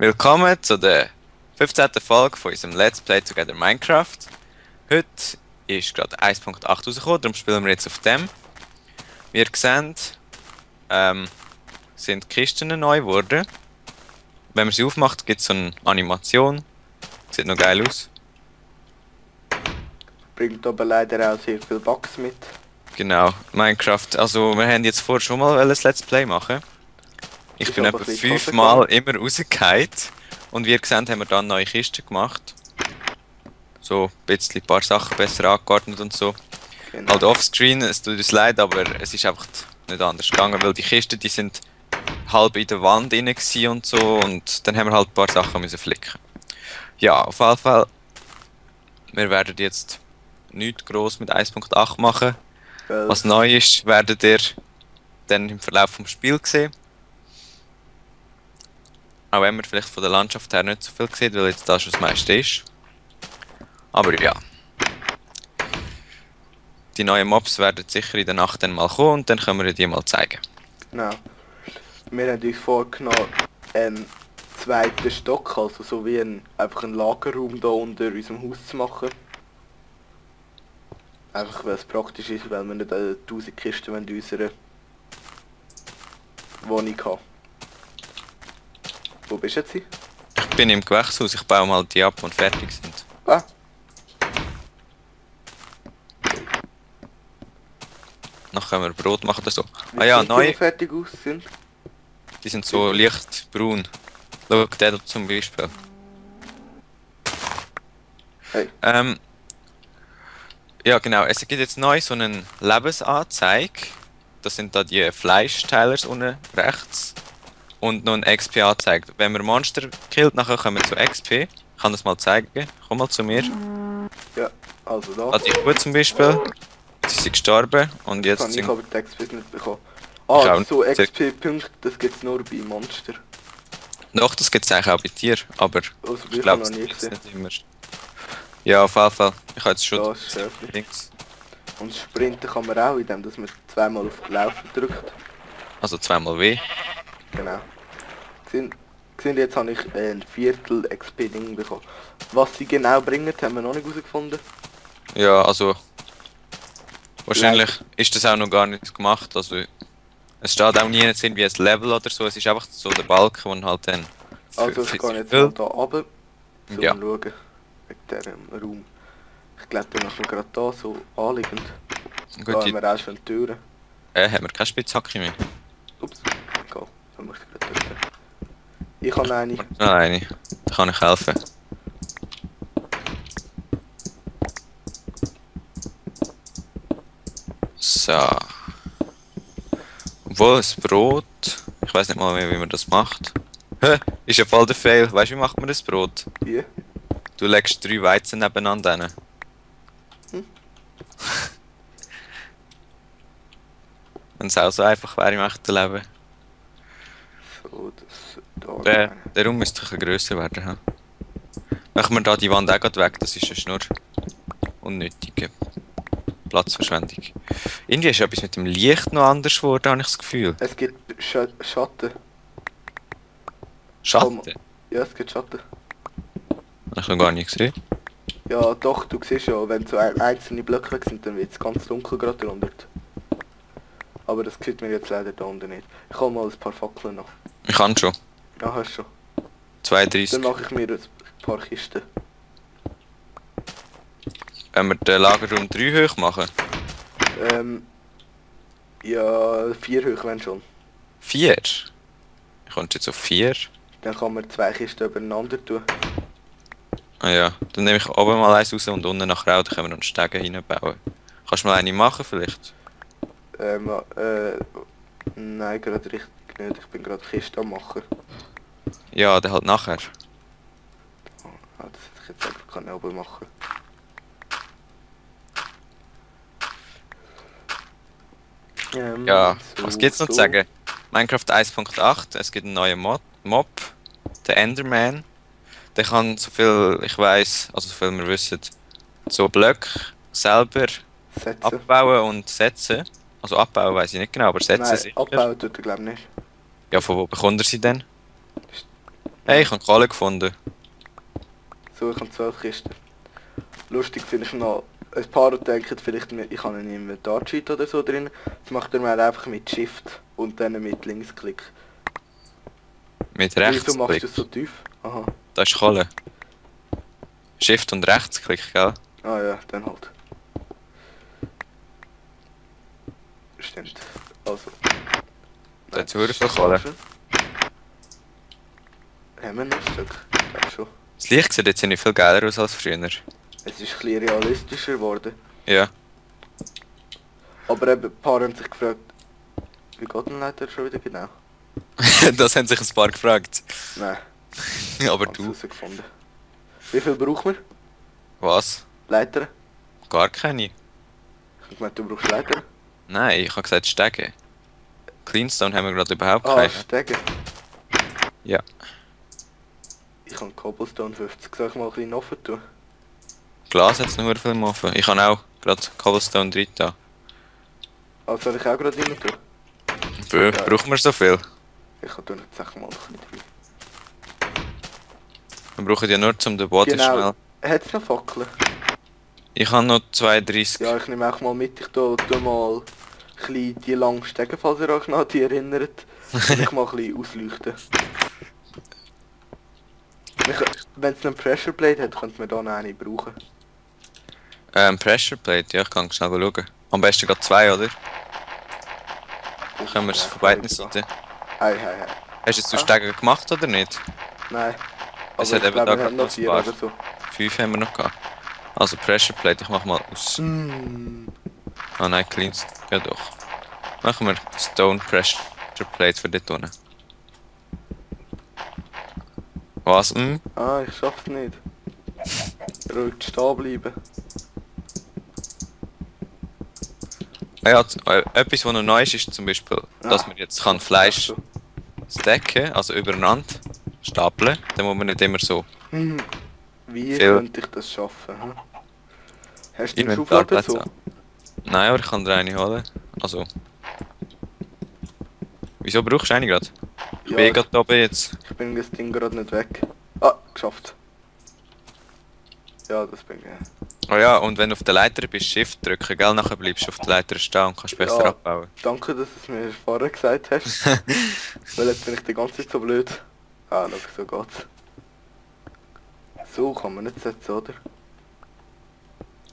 Willkommen zu der 15. Folge von unserem Let's Play Together Minecraft. Heute ist gerade 1.8 rausgekommen, darum spielen wir jetzt auf dem. Wie ihr seht, sind die Kisten neu geworden. Wenn man sie aufmacht, gibt es so eine Animation. Sieht noch geil aus. Bringt aber leider auch sehr viel Bugs mit. Genau, Minecraft. Also wir haben jetzt vorher schon mal ein Let's Play machen. Ich Ist bin aber etwa ein bisschen 5 Mal gegangen. immer rausgefallen. Und wie ihr seht, haben wir dann neue Kisten gemacht. So ein bisschen ein paar Sachen besser angeordnet und so. Genau. Halt offscreen, es tut uns leid, aber es ist einfach nicht anders gegangen, weil die Kisten, die sind halb in der Wand drin gsi und so, und dann haben wir halt ein paar Sachen müssen flicken. Ja, auf jeden Fall, wir werden jetzt nichts gross mit 1.8 machen. Weil Was neu ist, werdet ihr dann im Verlauf des Spiels sehen. Auch wenn man vielleicht von der Landschaft her nicht so viel sieht, weil jetzt da schon das meiste ist. Aber ja. Die neuen Mobs werden sicher in der Nacht dann mal kommen und dann können wir die mal zeigen. Genau. Wir haben uns vorgenommen, einen zweiten Stock, also so wie einfach einen Lagerraum da unter unserem Haus zu machen. Einfach weil es praktisch ist, weil wir nicht 1000 Kisten in unserer Wohnung haben. Wo bist du jetzt? Ich bin im Gewächshaus, ich baue mal die ab und fertig sind. Ah, Dann können wir Brot machen oder so. wie Ah ja, sind die, neu, die fertig aus sind? die sind so leicht braun. Schau, der da zum Beispiel. Hey. Ja genau, es gibt jetzt neu so einen Lebensanzeige. Das sind da die Fleischteilers unten rechts. Und noch ein XP-Anzeige. Wenn man Monster killt, nachher kommen wir zu XP. Ich kann das mal zeigen. Komm mal zu mir. Ja, also da. Hatte ich gut zum Beispiel. Sie sind gestorben und Jetzt jetzt habe ich sind... aber die XP nicht bekommen. Ich Ah, auch so nicht. XP-Punkte, das gibt es nur bei Monster. Doch, das gibt es eigentlich auch bei dir, aber Also ich ich glaube, habe es noch nie gibt gesehen. nicht immer. Ja, auf jeden Fall. Ich habe jetzt schon... Da ist Schäfli. Links. Und sprinten kann man auch, indem dass man zweimal auf Laufen drückt. Also zweimal W. Genau. Gesehen, jetzt habe ich ein Viertel XP-Ding bekommen. Was sie genau bringen, haben wir noch nicht herausgefunden. Ja, also... Wahrscheinlich ist das auch noch gar nicht gemacht. Also... Es steht auch nie jetzt irgendwie ein Level oder so. Es ist einfach so der Balken, der halt dann... Also ich gehe jetzt mal füllt. da runter, um Ja. zu schauen. Wegen diesem Raum. Ich glaube, dann ist gerade da so anliegend. Da Gut, haben wir auch schon Türen. haben wir keine Spitzhacke mehr. Ups, egal. Dann muss ich gerade töten. Ich habe eine. Nein, da kann ich helfen. So. Obwohl, das Brot... Ich weiß nicht mal mehr, wie man das macht. Hä? Ist ja voll der Fail. Weißt du, wie macht man das Brot? Hier. Du legst 3 Weizen nebeneinander hin. Hm. Wenn es auch so einfach wäre im echten Leben. So, das da. Der Raum müsste ein bisschen grösser werden. He? Machen wir da die Wand auch grad weg, das ist ja nur unnötige Platzverschwendung. Irgendwie ist etwas mit dem Licht noch anders geworden, habe ich das Gefühl. Es gibt Schatten. Schatten? Ja, es gibt Schatten. Habe ich noch gar nicht gesehen. Ja, doch, du siehst ja, wenn so einzelne Blöcke weg sind, dann wird es ganz dunkel gerade drunter. Aber das sieht man jetzt leider da unten nicht. Ich hole mal ein paar Fackeln noch. Ich kann schon. Ja, hast du schon. 32. Dann mache ich mir ein paar Kisten. Wenn wir den Lagerraum 3 hoch machen. Ja, 4 hoch wenn schon. 4? Ich komme jetzt auf 4. Dann kann man 2 Kisten übereinander tun. Ah ja, dann nehme ich oben mal eins raus und unten nachher auch, dann können wir noch einen Stegen reinbauen. Kannst du mal eine machen vielleicht? Nein, gerade richtig nicht. Ich bin gerade Kiste am machen. Ja, dann halt nachher. Ah, das hätte ich jetzt einfach können oben machen. Ja, so, was gibt's noch zu so. sagen? Minecraft 1.8, es gibt einen neuen Mob, der Enderman. Der kann, so viel ich weiß, also so viel wir wissen, so Blöcke selber Setzen. abbauen und setzen. Also abbauen weiß ich nicht genau, aber setzen Nein, sicher. abbauen tut er glaube ich nicht. Ja, von wo bekommt er sie denn? Hey, ich habe Kohle gefunden. So, ich habe 12 Kisten. Lustig finde ich noch, ein paar denken vielleicht, ich habe einen Inventar-Cheat oder so drin. Das macht er mir einfach mit Shift und dann mit Linksklick. Mit Wieso machst Rechtsklick. du es so tief? Aha. Da ist Kohle. Shift und Rechtsklick, gell? Ah ja, dann halt. Stimmt. Also. Da hat's wirklich viel Kohle. Haben wir noch ein Stück? Ja, schon. Das Licht sieht jetzt nicht viel geiler aus als früher. Es ist ein bisschen realistischer geworden. Ja. Aber eben, ein paar haben sich gefragt, wie geht denn leider schon wieder genau? Das haben sich ein paar gefragt. Nein, Aber hab's du, herausgefunden. Wie viel braucht man? was? Leiter? Gar keine. Ich meine, du brauchst Leiter. Nein, ich habe gesagt Stege. Cleanstone haben wir gerade überhaupt Ah, keine. Stege. Ja. Ich habe Cobblestone 50. Soll ich mal ein bisschen offen tun? Glas hat es noch viel offen. Ich habe auch gerade Cobblestone 3 da. Also soll ich auch gerade rein tun? Brauchen wir so viel? Ich kann tun jetzt mal ein bisschen rein. Wir brauchen ja nur zum den Boden Genau. schnell. Hat es noch Fackeln? Ich habe noch 32. Ja, ich nehme auch mal mit. Ich tue mal ein bisschen die langen Stege, falls ihr euch noch an die erinnert. Und ich mal ein bisschen ausleuchten. Wenn es einen Pressure Plate hat, könnte man da noch eine brauchen. Pressure Plate, ja, ich kann schnell schauen. Am besten gerade 2, oder? Dann können wir es von beiden Seiten. Hei, hei, hei. Hast du jetzt so Stege gemacht oder nicht? Nein. Es Aber hat ich eben glaube, da wir haben gerade noch 4 paar. oder so. 5 haben wir noch gehabt. Also Pressure Plate, ich mach mal aus. Ah nein, Cleans. Ja doch. Machen wir Stone Pressure Plate für dort unten. Was? Ah, ich schaff's nicht. Ruhig stehen bleiben. Ah ja, etwas, was noch neu ist zum Beispiel, dass man jetzt kann Fleisch stacken, also übereinander stapeln. Dann muss man nicht immer so Wie viel könnte ich das schaffen? Hm? Hast du einen Schaufel oder Inventarplätze so? haben. Nein, aber ich kann dir eine holen. Also. Wieso brauchst du eine gerade? Ich bin gerade oben jetzt. Ich bin das Ding gerade nicht weg. Ah, geschafft. Ja, das bin ich. Oh ja, und wenn du auf der Leiter bist, Shift drücken, gell? Nachher bleibst du auf der Leiter stehen und kannst besser Ja. abbauen. Danke, dass du es mir vorher gesagt hast. Weil jetzt bin ich die ganze Zeit so blöd. Ah, schau, so geht's. So kann man nicht setzen, oder?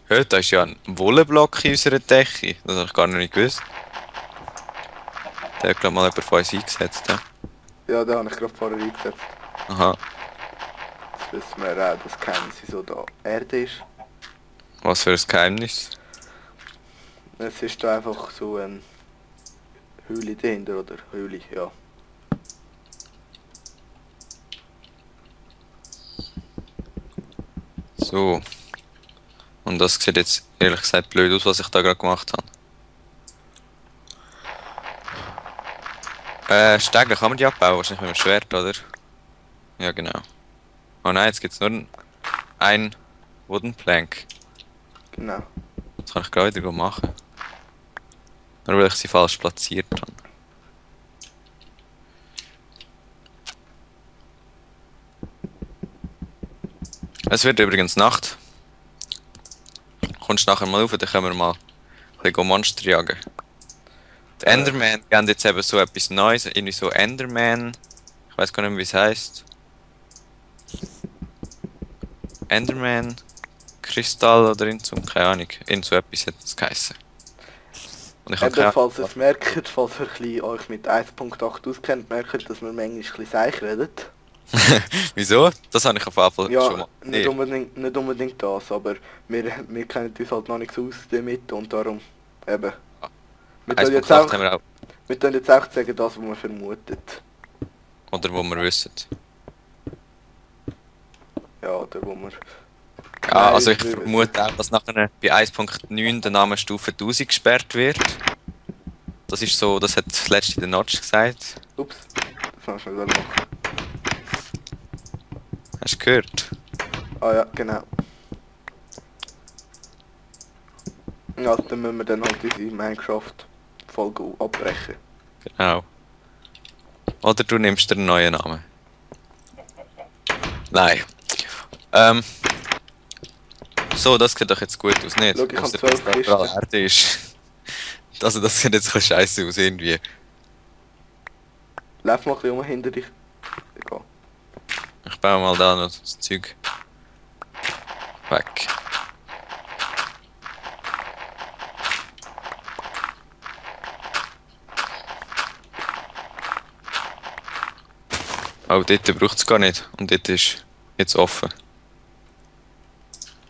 Hör, da ist ja ein Wollenblock in unserer Decke. Das habe ich gar noch nicht gewusst. Der hat glaube mal jemand von uns eingesetzt. Ja? Ja, da habe ich gerade vorher eingesetzt. Aha. Jetzt wissen wir auch, dass Geheimnis so da Erde ist. Was für ein Geheimnis. Es ist da einfach so eine Höhle dahinter, oder? Höhle, ja. So. Und das sieht jetzt ehrlich gesagt blöd aus, was ich da gerade gemacht habe. Stege, kann man die abbauen? Wahrscheinlich mit dem Schwert, oder? Ja, genau. Oh nein, jetzt gibt es nur ein Wooden Plank. Genau. Das kann ich gerade wieder machen. Nur weil ich sie falsch platziert habe. Es wird übrigens Nacht. Kommst du nachher mal rauf, dann können wir mal ein bisschen Monster jagen. Die Enderman geben jetzt eben so etwas Neues, irgendwie so Enderman. Ich weiß gar nicht mehr, wie es heisst. Enderman Kristall oder so, keine Ahnung. Irgend so etwas hat es geheißen. Und ich habe Falls ihr es merkt, falls ihr euch mit 1.8 auskennt, merkt, dass wir manchmal ein bisschen seich reden. Wieso? Das habe ich auf jeden Fall Ja, schon mal. nicht unbedingt das, aber wir kennen uns halt noch nicht so aus damit und darum eben. Wir tun jetzt 1.8 auch, haben wir auch. wir tun jetzt auch sagen, das, was man vermutet. Oder wo wir wissen. Ja, oder wo man... Ja, Nein, also ich wir vermute auch, dass nachher bei 1.9 der Name Stufe 1000 gesperrt wird. Das ist so, das hat letztens der Notch gesagt. Ups, das hast du schnell machen. Hast du gehört? Ah ja, genau. Ja, dann müssen wir dann halt unsere Minecraft-Folge abbrechen. Genau. Oder du nimmst dir einen neuen Namen. Nein. So, das sieht doch jetzt gut aus, nicht? Schau, ich habe Ausser, 12 dass da Kisten. überall Erde ist. Also das sieht jetzt ein bisschen scheiße aus, irgendwie. Lauf mal ein bisschen hinter dich. Egal. Ich baue mal da noch das Zeug weg. Oh, dort braucht es gar nicht. Und dort ist jetzt offen.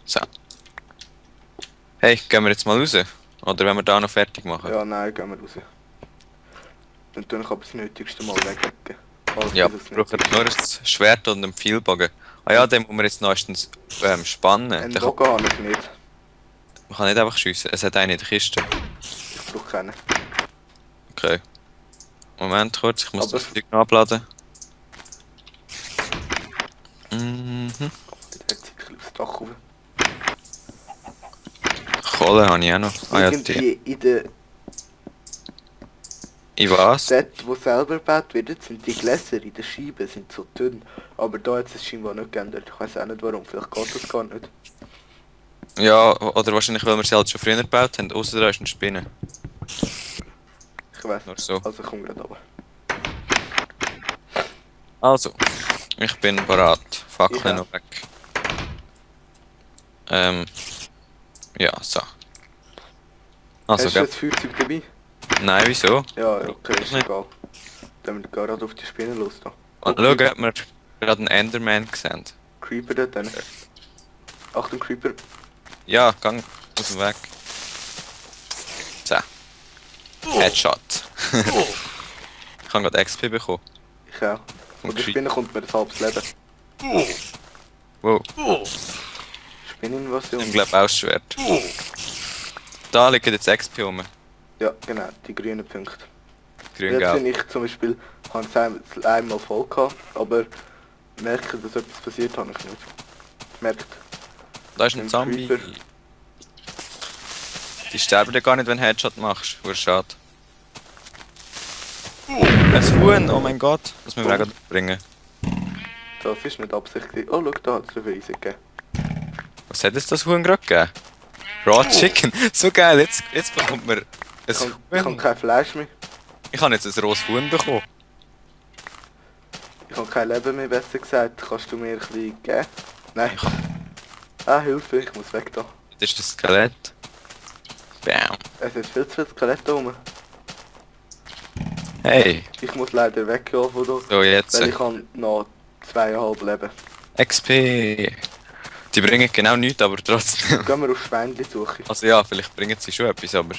So. Hey, gehen wir jetzt mal raus? Oder wenn wir da noch fertig machen? Ja, nein, gehen wir raus. Dann tue ich aber das Nötigste mal weglegen. Alles, Ja, was es wir brauchen nötig nur ein Schwert und einen Pfeilbogen. Ah ja, den muss man jetzt meistens spannen. ist. Einen Der kann, Bogen habe ich nicht. man kann nicht einfach schiessen. Es hat einen in der Kiste. Ich brauche keinen. Okay. Moment kurz, ich muss Aber- das Zeug noch abladen. Mhm. Jetzt hat sie ein bisschen aufs Dach rauf. Kohle habe ich auch noch. Ah ja, die. Irgendwie in der Ich was? Set, wo selber gebaut wird, sind die Gläser in der Scheibe sind so dünn. Aber da hat es scheinbar nicht geändert. Ich weiß auch nicht warum. Vielleicht geht das gar nicht. Ja, oder wahrscheinlich, weil wir sie halt schon früher gebaut haben. Außer da ist eine Spinne. Ich weiß Nur nicht. so. Also komm gerade runter. Also, ich bin bereit. Fackeln Ich auch. noch weg. Ja, so. Also, Hast du gell? das Feuerzeug dabei? Nein, wieso? Ja, okay, ist Nicht. egal. Dann wir gerade auf die Spinne los da. Und schau, ob wir gerade einen Enderman gesehen. Creeper dort dann. Achtung, Creeper. Ja, gang aus dem Weg. So. Headshot. Ich habe gerade XP bekommen. Ich auch. Vom Und die Creep- Spinne kommt mir ein halbes Leben. Wow, Spinneninvasion. ich glaube auch das Schwert. Da liegt jetzt XP rum. Ja, genau, die grünen Punkte. Jetzt Grün-gelb. bin ich zum Beispiel, habe es einmal voll gehabt, aber merke, dass etwas passiert, habe ich nicht. Merkt. Da ist ein Ein Zombie. Creeper. Die sterben ja gar nicht, wenn du Headshot machst. War schade. Ein Huhn, oh mein Gott. Das müssen wir auch gerade bringen. Das ist nicht absichtlich. Oh, schau, da hat es eine Weise gegeben. Was hat es das Huhn gerade gegeben? Raw Chicken. So geil, jetzt bekommt man ein Ich habe Huhn. kein Fleisch mehr. Ich habe jetzt ein rohes Huhn bekommen. Ich habe kein Leben mehr, besser gesagt. Kannst du mir ein bisschen geben? Nein. Ah, Hilfe, ich muss weg da. Das ist das Skelett. Bam. Es ist viel zu viel Skelett da rum. Hey, Ich muss leider weggehen von da. so jetzt. Weil ich habe noch 2,5 Leben. XP. Die bringen genau nichts, aber trotzdem. Gehen wir auf Schweinchen-Suche. Also ja, vielleicht bringen sie schon etwas, aber...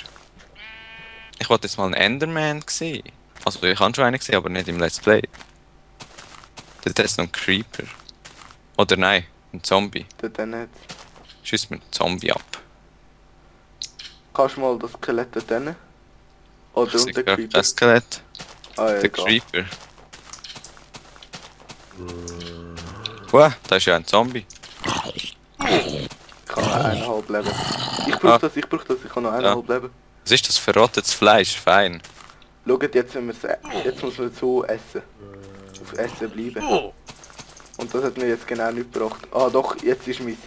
Ich wollte jetzt mal einen Enderman sehen. Also ich habe schon einen gesehen, aber nicht im Let's Play. Dort ist noch ein Creeper. Oder nein, ein Zombie. Dann nicht. Schießt mir einen Zombie ab. Kannst du mal das Skelett dort hin? Oder Ich unter sehe Creeper? das Skelett. Ah, ja, Der egal. Creeper. Wow, da ist ja ein Zombie. Ich habe noch 1,5 Leben. Ich brauche Ah. das, ich habe noch 1,5 Leben. Was ist das? Verrottetes Fleisch? Fein. Schaut, jetzt, jetzt muss man so essen. Auf Essen bleiben. Und das hat mir jetzt genau nicht gebracht. Ah doch, jetzt ist mein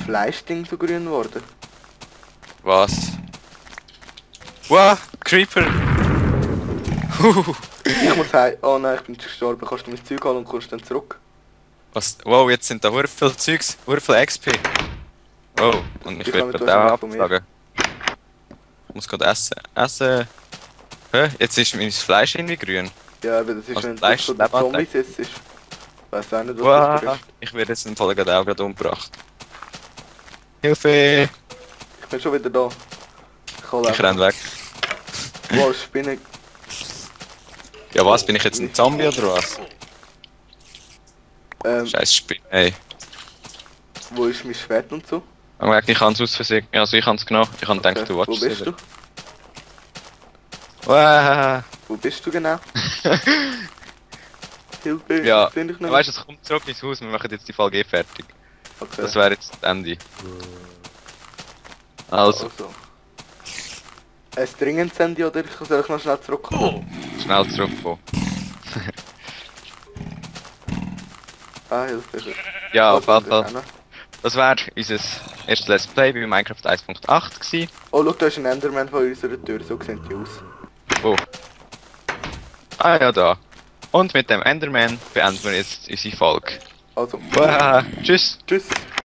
Fleischding so grün geworden. Was? Wow, Creeper. Ich muss heim. Oh nein, ich bin gestorben. Kannst du mein Zeug holen und kommst dann zurück? Was? Wow, jetzt sind da hure viel Zeugs, hure viel XP. Wow, und ich Die werde kommen gerade auch wahrscheinlich von mir. abschlagen. Ich muss gerade essen. Essen. Hä? Jetzt ist mein Fleisch irgendwie grün. Ja, aber das ist, Also wenn Fleisch, das so der Leberteig. Zombies jetzt ist. Weiß auch nicht, was das Wow, ist. ich werde jetzt in Fall gerade auch gerade umgebracht. Hilfe! Ich bin schon wieder da. Ich hole Ich renn weg. Wow, Spinne. Ja was, bin ich jetzt ein Zombie oder was? Scheiß Spinne, ey. Wo ist mein Schwert und so? Ich kann es aus Versehen, also ich kann es genau. Ich habe gedacht, du Wo watchst bist du? Wow. Wo bist du genau? Hilfe, Ja, finde ich nicht. weißt du, es kommt zurück ins Haus, wir machen jetzt die Folge fertig. Okay. Das wäre jetzt das Ende. Also, Ein dringendes Handy oder soll ich noch schnell zurückkommen? schnell zurückkommen. Ah, ja, das ist Ja, auf jeden das Fall. auch noch. Das wäre unser erstes Let's Play bei Minecraft 1.8 gewesen. Oh, schau, da ist ein Enderman vor unserer Tür, so sehen die aus. Wo? Ah ja, da. Und mit dem Enderman beenden wir jetzt unsere Folge. Also, Tschüss! tschüss.